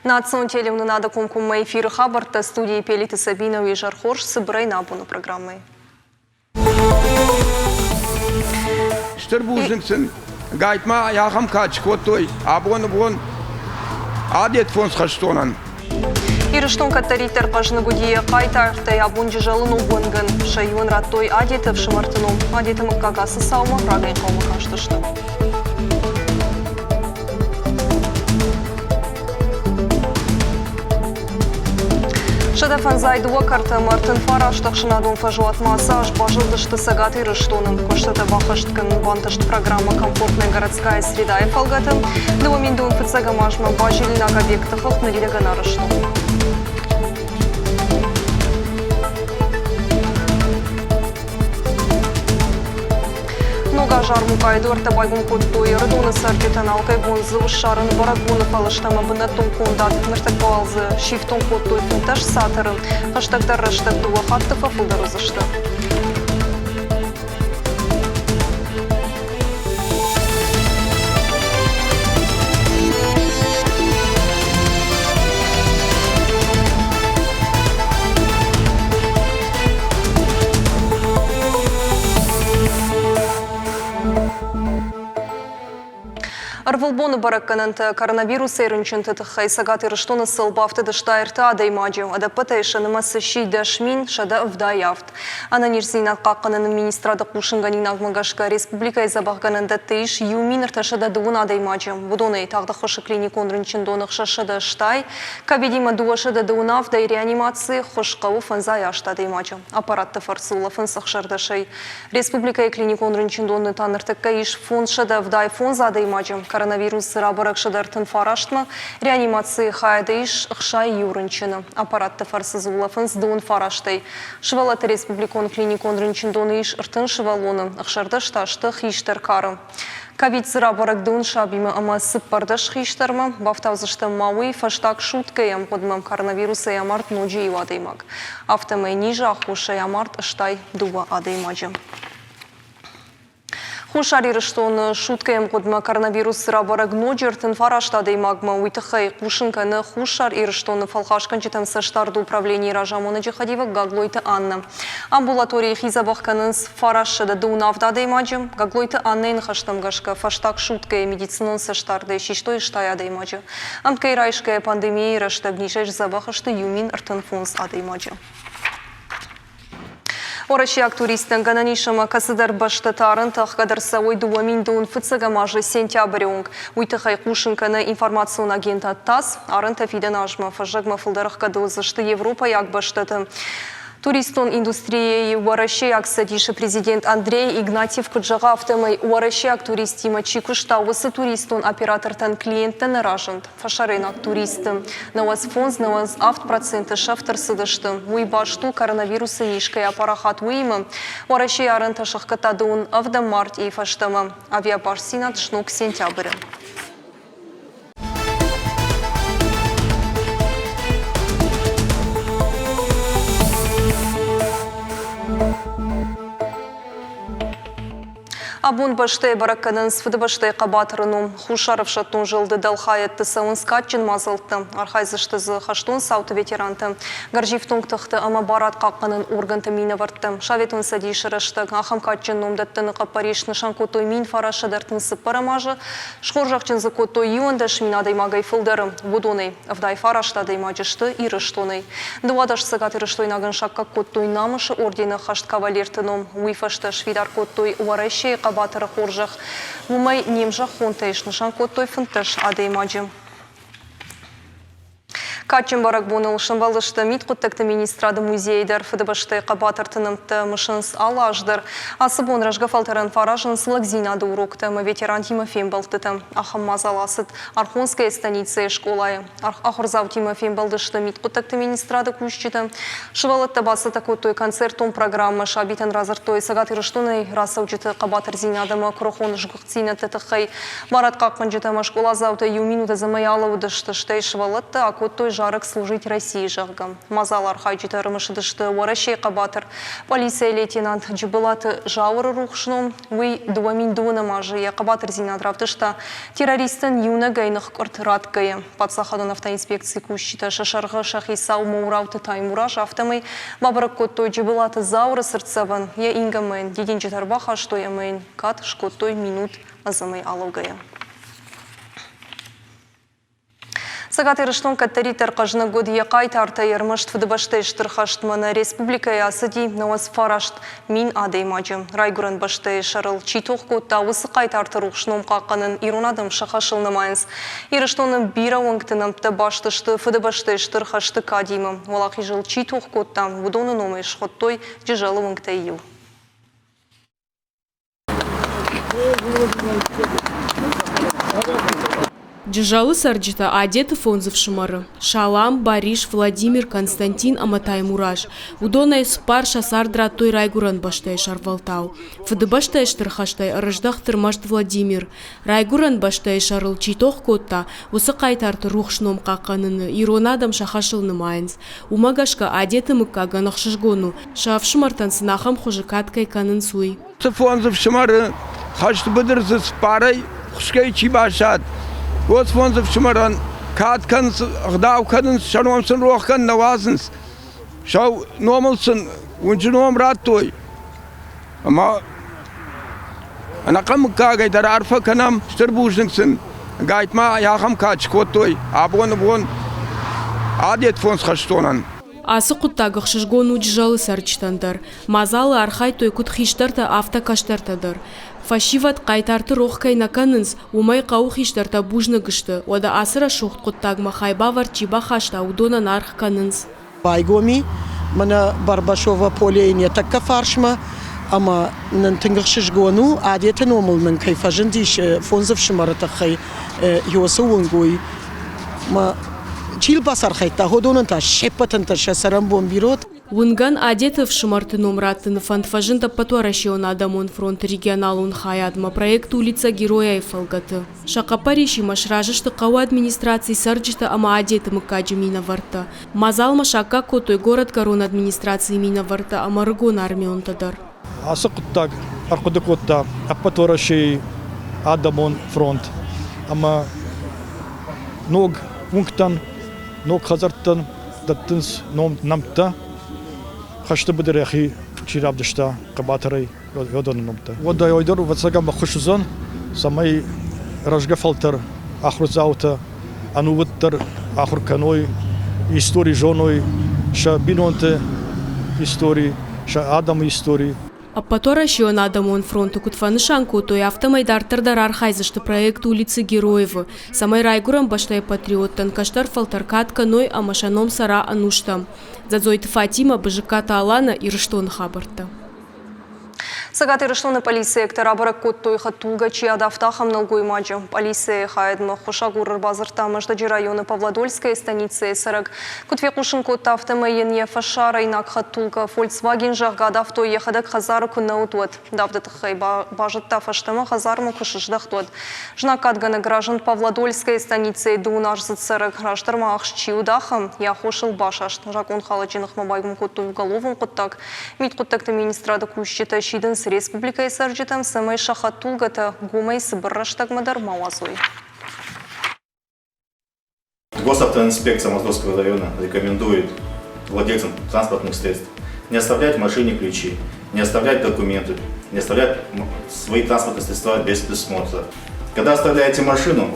Национ телеуынынады комкоммӕ эфиры хабӕрттӕ студийы Пелиты Сабинӕ уе зӕр хорз цыбырӕй нӕ абоны программӕйы. Стыр бузныг сын, гайтма ахӕм кад скодтой абоны бон адет фондз хӕстонӕн. Ирыстон кӕддӕриддӕр хъӕзныг уыди йӕ хъайтартӕй, абон Джызӕлы ног уӕнгӕн сӕ иуӕн радтой Адеты ӕфсымӕрты ном. Адеты мыггаг ацы цаумӕ рагӕй хъӕумӕ кастысты. 152 кӕрты ӕмӕ 39 ӕхсӕнадон фӕзуатмӕ ацы аз базылдысты Цӕгат Ирыстоны. Куыстытӕ баххӕст кӕнын бантыст программӕ «Комфортная городская среда»-йы фӕлгӕты. Дыууӕ фыццӕгӕм азмӕ базилинаг объекты хыгъд ныридӕгӕн арӕзт у. Ног аз армукъайы дуӕрттӕ байгом кодтой Ӕрыдоны цӕрджытӕн алкӕй бон дзы ссарын бӕрӕгбоны фӕлыст ӕмӕ бынӕттон кондад. Ныртӕккӕ уал дзы сифтонг кодтой 15 цатыры. Хӕстӕгдӕр рӕстӕг дыууӕ хатты фӕфылдӕр уыдзысты. Ӕрвылбоны бӕрӕггӕнӕнтӕ коронавирусӕй рынчынты тыххӕй Цӕгат Ирыстоны сыл бафтыдысты ӕртӕ адӕймаджы. Ӕдӕппӕтӕй сӕ нымӕц сси 10 177. Ӕнӕниздзинад хъахъхъӕныны министрады хъусынгӕнинагмӕ гӕсгӕ республикӕйы дзӕбӕхгӕнӕндӕтты ис 1330 адӕймаджы. Уыдонӕй тагъд ӕххуысы клиникон рынчындоны 680, ковидимӕ 227-ӕй реанимацийы ххуыс хъӕуы 58 адӕймаджы. Аппаратты фӕрцы улӕфынц ӕхсӕрдӕсӕй. Республикӕйы клиникон рынчындоны та ныртӕккӕ ис 575 адӕймаджы. Коронавирусы рабӕрӕг 139-мӕ, реанимацийы хайады ис 61 рынчыны. Аппаратты фӕрцы дзы улӕфынц дыууын фарастӕй. Сывӕллӕтты республикон клиникон рынчындоны ис 30 сывӕллоны, 16 та сты хистӕр кары. Ковид дзы рабӕрӕг дыууын сабимӕ ӕмӕ 14 хистӕрмӕ. Бафтаудзыстӕм ма уый, фӕстаг суткӕйы ӕмгъуыдмӕ коронавирусӕй амард ноджы иу адӕймаг. Афтӕмӕй низы аххосӕй амард 62 адӕймаджы. Хуссар Ирыстоны суткӕйы ӕмгъуыдмӕ коронавирус рабӕрӕг ноджы 39 адӕймагмӕ. Уый тыххӕй хъусын кӕны Хуссар Ирыстоны фӕлхасгӕнджытӕн цӕстдарды управленийы разамонӕджы хӕдивӕг Гаглойты Аннӕ. Амбулаторийы хи дзӕбӕх кӕнынц 927 адӕймаджы. Гаглойты Аннӕйы ныхӕстӕм гӕсгӕ, фӕстаг суткӕйы медицинон цӕстдардӕй систой стай адӕймаджы. Ӕмткӕй райсгӕйӕ пандемийӕйы рӕстӕг низӕй сдзӕбӕх сты 1035 адӕймаджы. Уӕрӕсейаг туристтӕн гӕнӕн ис ӕмӕ кӕцыдӕр бӕстӕты арӕнтӕ ӕхгӕд ӕрцӕуой 2000 фыццӕгӕм азы сентябры онг. Уый тыххӕй хъусын кӕны информацион агентад ТАСС. Арӕнтӕ фидӕн азмӕ фӕззӕгмӕ фылдӕр ӕхгӕд уыдзысты европӕйаг бӕстӕты. Туристон индустрийӕйы Уӕрӕсейаг Цӕдисы президент Андрей Игнатьев куыд зӕгъы, афтӕмӕй уӕрӕсейаг туристтимӕ чи куыста, уыцы туристон оператортӕн клиенттӕ нӕ разынд. Фӕсарӕйнаг туристты 95-97 проценты сӕфт ӕрцыдысты. Уый баст у коронавирусы низ кӕй апарахат, уыимӕ. Уӕрӕсейы арӕнтӕ сӕхгӕдта дыууын ӕвдӕм мартъийы фӕстӕмӕ. Авиабастдзинад сног сентябры. Абон бӕстӕйы бӕрӕг кӕнынц Фыдыбӕстӕйы хъӕбатыры ном. Хуссар ӕфсӕддон зылды дӕлхайӕдты цӕуынц кадджын мадзӕлттӕ. Архайдзысты дзы хӕстон цауты ветерантӕ, гӕрзифтонг тыхты ӕмӕ барадхъахъхъӕнӕн органты минӕвӕрттӕ. Советон Цӕдисы рӕстӕг ахӕм кадджын ном дӕттыны хъӕппӕрис снысан кодтой 1934 азы. Схорзӕхджын дзы кодтой 11 000 адӕймагӕй фылдӕры. Уыдонӕй 79 адӕймаджы сты Ирыстонӕй. 12 цӕгатирыстойнагӕн саккаг кодтой Намысы ордены хӕст кавалерты ном. Уый фӕстӕ сфидар кодтой Уӕрӕсейы хъӕбатыры хорзӕх. Уымӕй не мзӕххонтӕй снысан кодтой 15 адӕймаджы. Кадджын бӕрӕгбоныл сӕмбӕлдысты Мидхъуыддӕгты министрады музейы дӕр. Фыдыбӕстӕйы хъӕбатырты нӕмттӕ мысынц алы аз дӕр. Ацы бон рӕзгӕ фӕлтӕрӕн фӕаразынц лӕгдзинады уроктӕ ӕмӕ ветерантимӕ фембӕлдтытӕ. Ахӕм мадзал ацыд Архонская станицӕйы скъолайы. Ахуырдзаутимӕ фембӕлдысты Мидхъуыддӕгты министрады кусджытӕ. Сывӕллӕттӕ бацӕттӕ кодтой концертон программӕ. Сабитӕн радзырдтой Цӕгат Ирыстонӕй рацӕуджыты хъӕбатырдзинад ӕмӕ куырыхон сгуыхтдзинӕдты тыххӕй. Барадхъахъхъӕнджытӕ ӕмӕ скъоладзаутӕ иу минут ӕдзӕмӕй алӕууыдысты, стӕй сывӕллӕттӕ акодтой. зарӕг Служить России, зӕгъгӕ. Мадзалы архайджытӕ ӕрымысыдысты Уӕрӕсейы хъӕбатыр пъӕлицӕйы лейтенант Джыбылаты Зауыры рухс ном. Уый 2002 азы йӕ хъӕбатырдзинад равдыста террористӕн иунӕгӕй ныхкъуырд ратгӕйӕ. Паддзахадон автоинспекцийы кусджытӕ сӕ сӕргъы сӕ хицау Моурауты Таймураз, афтӕмӕй бабӕрӕг кодтой Джыбылаты Зауыры цыртдзӕвӕн, йӕ ингӕнмӕ йын дидинджытӕ ӕрбахастой ӕмӕ йын кад скодтой минут ӕдзӕмӕй алӕугӕйӕ. Цӕгат Ирыстон кӕддӕриддӕр хъӕзныг уыд йӕ хъайтартӕй, ӕрмӕст Фыдыбӕстӕйы Стыр хӕстмӕ нӕ республикӕйы ацыди 99 адӕймаджы. Райгуырӕн бӕстӕйы сӕрыл чи тох кодта, уыцы хъайтарты рухс ном хъахъхъӕнын ирон адӕм сӕ хӕсыл нымайынц. Ирыстоны бирӕ уӕнгты нӕмттӕ баст сты Фыдыбӕстӕйы Стыр хӕсты кадимӕ. Уӕлахизыл чи тох кодта, уыдоны номӕй схуыдтой Джызӕлы уынгтӕй иу. Джызӕлы цӕрджытӕ Адеты фондз ӕфсымӕры – Салам, Барис, Владимир, Константин ӕмӕ Таймураз. Уыдонӕй цыппар сӕ цард радтой райгуырӕн бӕстӕйы сӕрвӕлтау. Фыдыбӕстӕйы Стыр хӕстӕй ӕрыздӕхт ӕрмӕст Владимир. Райгуырӕн бӕстӕйы сӕрыл чи тох кодта, уыцы хъайтарты рухс ном хъахъхъӕныны ирон адӕм сӕ хӕсыл нымайынц. Уымӕ гӕсгӕ Адеты мыггагӕн ӕхсызгон у, сӕ ӕфсымӕртӕн сын ахӕм хуызы кад кӕй кӕнынц, уый. Цы фондз ӕфсымӕры хӕсты быдыр дзы цыппарӕй хуысгӕй чи баззад, уыцы фондз ӕфсымӕрӕн кад кӕнынц, ӕгъдау кӕнынц, сӕ ном сын рох кӕнын нӕ уадзынц. Сӕ номыл сын уынджы ном радтой. Ӕмӕ ӕнӕхъӕн мыггагӕй дӕр арфӕ кӕнӕм, стыр бузныг сын. Гайтма ахӕм кад скодтой абоны бон адет фондз хӕстонӕн. Ацы хъуыддаг ӕхсызгон у Джызӕлы цӕрджытӕн дӕр. Мадзалы архайдтой куыд хистӕртӕ, афтӕ кӕстӕртӕ дӕр. Фӕсивӕд хъайтарты рох кӕй нӕ кӕнынц, уымӕй хъӕуы хистӕртӕ бузныг сты, уӕдӕ ацы рӕсугъд хъуыддагмӕ хайбавӕрд чи бахаста, уыдонӕн аргъ кӕнынц. Байгоми мӕнӕ Барбашова полейы йӕ тӕккӕ фарсмӕ ӕмӕ нын тынг ӕхсызгон у, Адеты номыл нын кӕй фӕзындис фондз ӕфсымӕры тыххӕй Иосы уынг, уый. Мӕ чи йыл бацархайдта, уыдонӕн та се ппӕтӕн дӕр сӕ цӕрӕнбон бирӕ уыд. Уынгӕн Адеты ӕфсымӕрты ном раттыны фӕнд фӕзынд Ӕппӕтуӕрӕсеон адӕмон фронты регионалон хайадмӕ проект Улица Героя-йы фӕлгӕты. Сӕ хъӕппӕрисимӕ сразы сты хъӕуы администрацийы цӕрджытӕ ӕмӕ Адеты мыггаджы минӕвӕрттӕ. Мадзалмӕ саккаг кодтой горӕтгӕрон администрацийы минӕвӕрттӕ ӕмӕ ӕрыгон армионтӕ дӕр. Ацы хъуыддаг ӕрхъуыды кодта ӕппӕт Уӕрӕсейы адӕмон фронт ӕмӕ ног уынгтӕн, ног хӕдзӕрттӕн дӕттынц нӕмттӕ, хӕсты быдыры йӕхи чи равдыста хъӕбатырӕй, уыдоны нӕмттӕ. Уӕдӕй дӕр ӕвӕццӕгӕн ӕххуыс уыдзӕн, цӕмӕй рӕзгӕ фӕлтӕр ахуырдзаутӕ ӕнувыддӕр ахуыр кӕной, истори зоной, сӕ бинонты истори, сӕ адӕмы истори. Ӕппӕтуӕрӕсеон адӕмон фронты куыд фӕнысан кодтой, афтӕмӕй дарддӕр дӕр архайдзысты проект Улицы Героевы, цӕмӕй райгуырӕн бӕстӕйы патриоттӕн кӕстӕр фӕлтӕр кад кӕной ӕмӕ сӕ ном цӕра ӕнустӕм. Дзӕдзойты Фатимӕ, Бызыккаты Аланӕ, Ирыстоны хабӕрттӕ. Цӕгат Ирыстоны полицейӕгтӕ рабӕрӕг кодтой хӕдтулгӕ чи адавта, ахӕм нӕлгоймаджы. Полицийы хайадмӕ ӕххуысагур ӕрбадзырдта Мӕздӕджы районы Павлодольская станицӕйы цӕрӕг. Куыд фехъусын кодта, афтӕмӕй йын йӕ фӕсарӕйнаг хӕдтулгӕ Volkswagen, зӕгъгӕ, адавтой, йӕхӕдӕг хӕдзары куы нӕ уыд, уӕд. Давды тыххӕй базыдта фӕстӕмӕ хӕдзармӕ куы сыздӕхт, уӕд. Знаггадгӕнӕг разынд Павлодольская станицӕйы дыууыназдзыд цӕрӕг. Раздӕр ма ахст чи уыд, ахӕм. Йӕ аххосыл басаст. Закъонхалӕджы ныхмӕ байгом кодтой уголовон хъуыддаг. Мидхъуыддӕгты министрады кусджытӕ сидынц республикӕйы цӕрджытӕм, цӕмӕй сӕ хӕдтулгӕтӕ гомӕй цыбыр рӕстӕгмӕ дӕр ма уадзой. Госавтоинспекция Московского района рекомендует владельцам транспортных средств не оставлять в машине ключи, не оставлять документы, не оставлять свои транспортные средства без присмотра. Когда оставляете машину,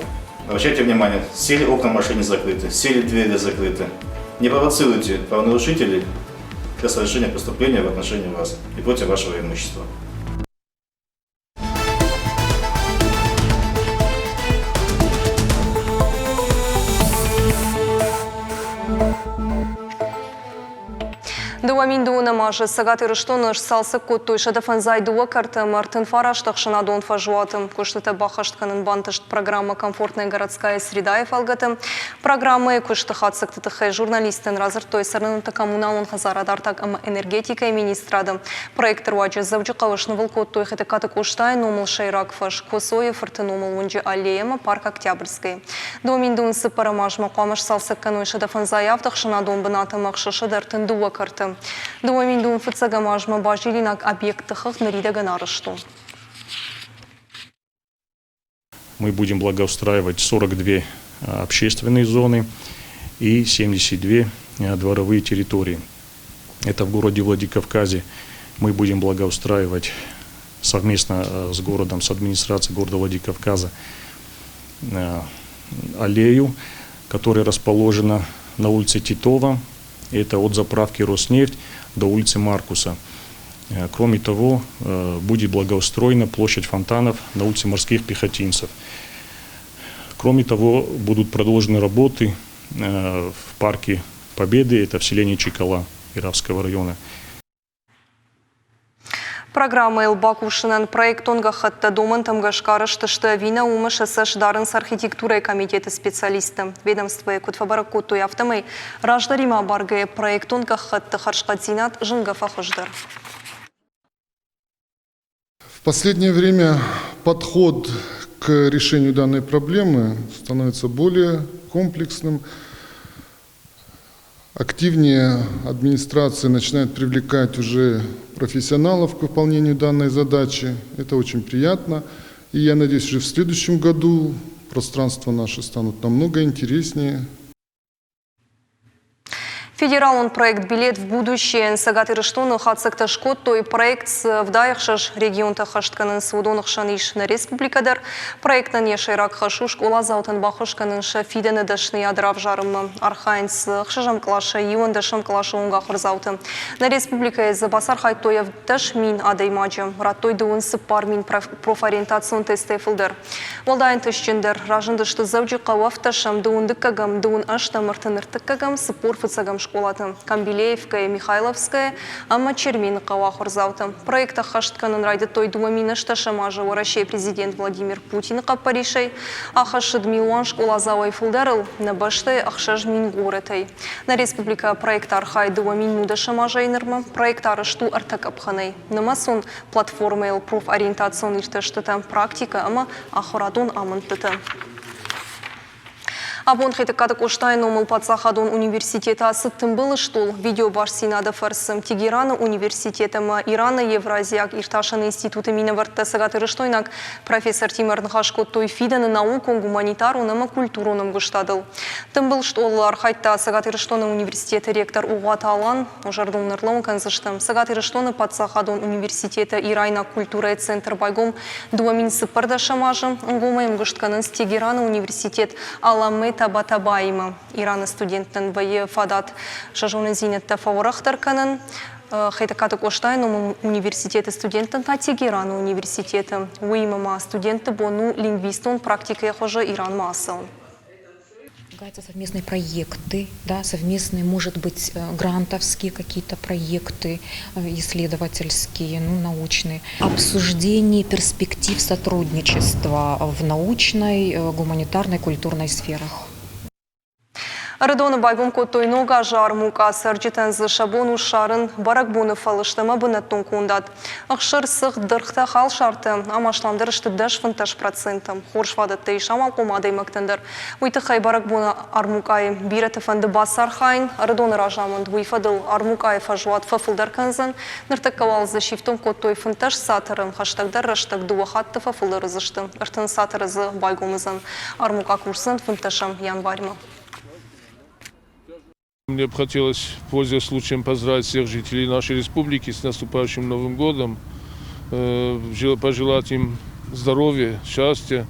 обращайте внимание, все ли окна в машине закрыты, все ли двери закрыты. Не провоцируйте правонарушителей для совершения преступления в отношении вас и против вашего имущества. 2002 азы Цӕгат Ирыстоны сцалцӕг кодтой 152 кӕрты ӕмӕ 39 ӕхсӕнадон фӕзуаты. Куыстытӕ баххӕст кӕнын бантыст программӕ «Комфортная городская среда»-йы фӕлгӕты. Программӕйы куысты хатдзӕгты тыххӕй журналисттӕн радзырдтой цӕрӕнуӕтты коммуналон хӕдзарад артаг ӕмӕ энергетикӕйы министрады. Проекты руаджы Дзӕуджыхъӕуы снывыл кодтой Хетӕгкаты Къостайы номыл сӕйраг фӕз, Коцойы фырты номыл уынджы аллейӕ ӕмӕ парк Октябрьскӕйы. Доминдон цыппӕрӕм азмӕ хъуамӕ сцалцӕг кӕной 155 ӕхсӕнадон бынат ӕмӕ 632 кӕрты. Дыууӕ фыццӕгӕм азмӕ базилинаг объектты хыгъд ныридӕгӕн арӕзт у. Мы будем благоустраивать 42 общественные зоны и 72 дворовые территории. Это в городе Владикавказе мы будем благоустраивать совместно с городом, с администрацией города Владикавказа аллею, которая расположена на улице Титова. Это от заправки «Роснефть» до улицы Маркуса. Кроме того, будет благоустроена площадь фонтанов на улице Морских пехотинцев. Кроме того, будут продолжены работы в парке Победы, это в селении Чикала Иравского района. Программӕйыл бакусынӕн проектон гӕххӕттӕ домӕнтӕм гӕсгӕ арӕзт сты ӕви нӕ, уымӕ сӕ цӕст дарынц архитектурӕйы комитеты специалисттӕ. Ведомствойы куыд фӕбӕрӕг кодтой, афтӕмӕй раздӕримӕ абаргӕйӕ проектон гӕххӕтты хӕрзхъӕддзинад зынгӕ фӕхуыздӕр. В последнее время подход к решению данной проблемы становится более комплексным. Активнее администрация начинает привлекать уже профессионалов к выполнению данной задачи. Это очень приятно. И я надеюсь, уже в следующем году пространства наши станут намного интереснее. Федералон проект «Билет в будущее» Цӕгат Ирыстоны хатдзӕгтӕ скодтой. Проект цы ӕвдай ӕхсӕз регионтӕ хӕст кӕнынц, уыдоны хсӕн ис нӕ республикӕ дӕр. Проектӕн йӕ сӕйраг хӕс у скъоладзаутӕн баххуыс кӕнын сӕ фидӕны дӕсныйад равзарынмӕ. Архайынц ӕхсӕзӕм къласӕй иуӕндӕсӕм къласы онг ахуырдзаутӕ. Нӕ республикӕйы дзы бацархайдтой 17 000 адӕймаджы. Радтой 24 000 профориентацион тесттӕй фылдӕр. Уӕлдай ӕнтыстджындӕр разындысты Дзӕуджыхъӕуы ӕвддӕсӕм, дыууын дыккӕгӕм, дыууын ӕстӕм, ӕртын ӕртыккӕгӕм, 45-ӕм скъолаты, Камбилеевкӕйы, Михайловскӕйы ӕмӕ Чермены хъӕуы ахуырдзаутӕ. Проект ӕххӕст кӕнын райдыдтой 2008 азы Уӕрӕсейы президент Владимир Путины хъӕппӕрисӕй. Ахӕссыд милуан скъоладзауӕй фылдӕрыл, нӕ бӕстӕйы 6000 горӕтӕй. Нӕ республикӕ проект архайы 2010 азӕй нырмӕ. Проект арӕзт у ӕртӕ къӕпхӕнӕй. Нымӕцон платформӕйыл профориентацион иртӕстытӕ, практикӕ ӕмӕ ахуырадон амындтытӕ. Абон Хетӕгкаты Къостайы номыл паддзахадон университеты ацыд тымбыл стъол видеобастдзинады фӕрцы. Тегераны университет ӕмӕ Ираны Евразиаг иртасӕн институты минӕвӕрттӕ цӕгатирыстойнаг профессортимӕ ӕрныхас кодтой фидӕны наукон, гуманитарон ӕмӕ культурон ӕмгуыстадыл. Тымбыл стъолыл архайдта Цӕгат Ирыстоны университеты ректор Огъуаты Алан. Зӕрдыл нӕрлӕууын кӕндзыстӕм, Цӕгат Ирыстоны паддзахадон университеты ирайнаг культурӕйы центр байгом 2014 азы. Ӕнгомӕй ӕмгуыст кӕнынц Тегераны университет Аламме Табатабаимӕ. Ираны студенттӕн вӕййы фадат сӕ зонындзинӕдтӕ фӕуӕрӕхдӕр кӕнын. Хетӕгкаты Къостайы номыл университеты студенттӕн та Тегераны университеты. Уыимӕ ма студентты бон у лингвистон практикӕйы хуызы Иранмӕ ацӕуын. Предлагаются совместные проекты, да, совместные, может быть, грантовские какие-то проекты, исследовательские, ну, научные. Обсуждение перспектив сотрудничества в научной, гуманитарной, культурной сферах. Ӕрыдоны байгом кодтой ног азы армукъа, цӕрджытӕн дзы сӕ бон у ссарын бӕрӕгбоны фӕлыст ӕмӕ бынӕттон кондад. Ӕхсыр, цыхт, дыргътӕ, халсартӕ ам асламдӕр сты 10-15%. Хорз фадӕттӕ ис амалхъом адӕймӕгтӕн дӕр. Уый тыххӕй бӕрӕгбоны армукъайы бирӕты фӕнды бацархайын. Ӕрыдоны разамынд уый фӕдыл армукъайы фӕзуат фӕфылдӕр кӕндзӕн. Ныртӕккӕ уал дзы сифтонг кодтой 15 цатыры, хӕстӕгдӕр рӕстӕг дыууӕ хатты фӕфылдӕр уыдзысты. 30 цатыры дзы байгом уыдзӕн. Армукъа кусдзӕн 15 январьмӕ. Мне бы хотелось, пользуясь случаем, поздравить всех жителей нашей республики с наступающим Новым годом, пожелать им здоровья, счастья.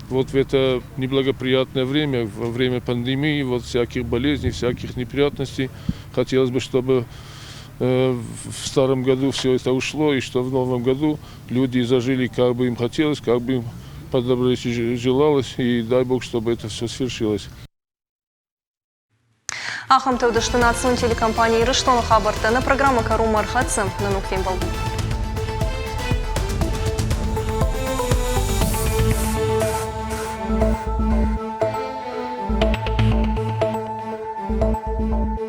Вот в это неблагоприятное время, во время пандемии, вот всяких болезней, всяких неприятностей, хотелось бы, чтобы в старом году все это ушло, и что в новом году люди зажили, как бы им хотелось, как бы им по доброте желалось, и дай Бог, чтобы это все свершилось. Ахӕмтӕ уыдысты национ телекомпани Ирыстоны хабӕрттӕ. Нӕ программӕ кӕронмӕ ӕрхӕццӕ. Нӕ ног фембӕлд.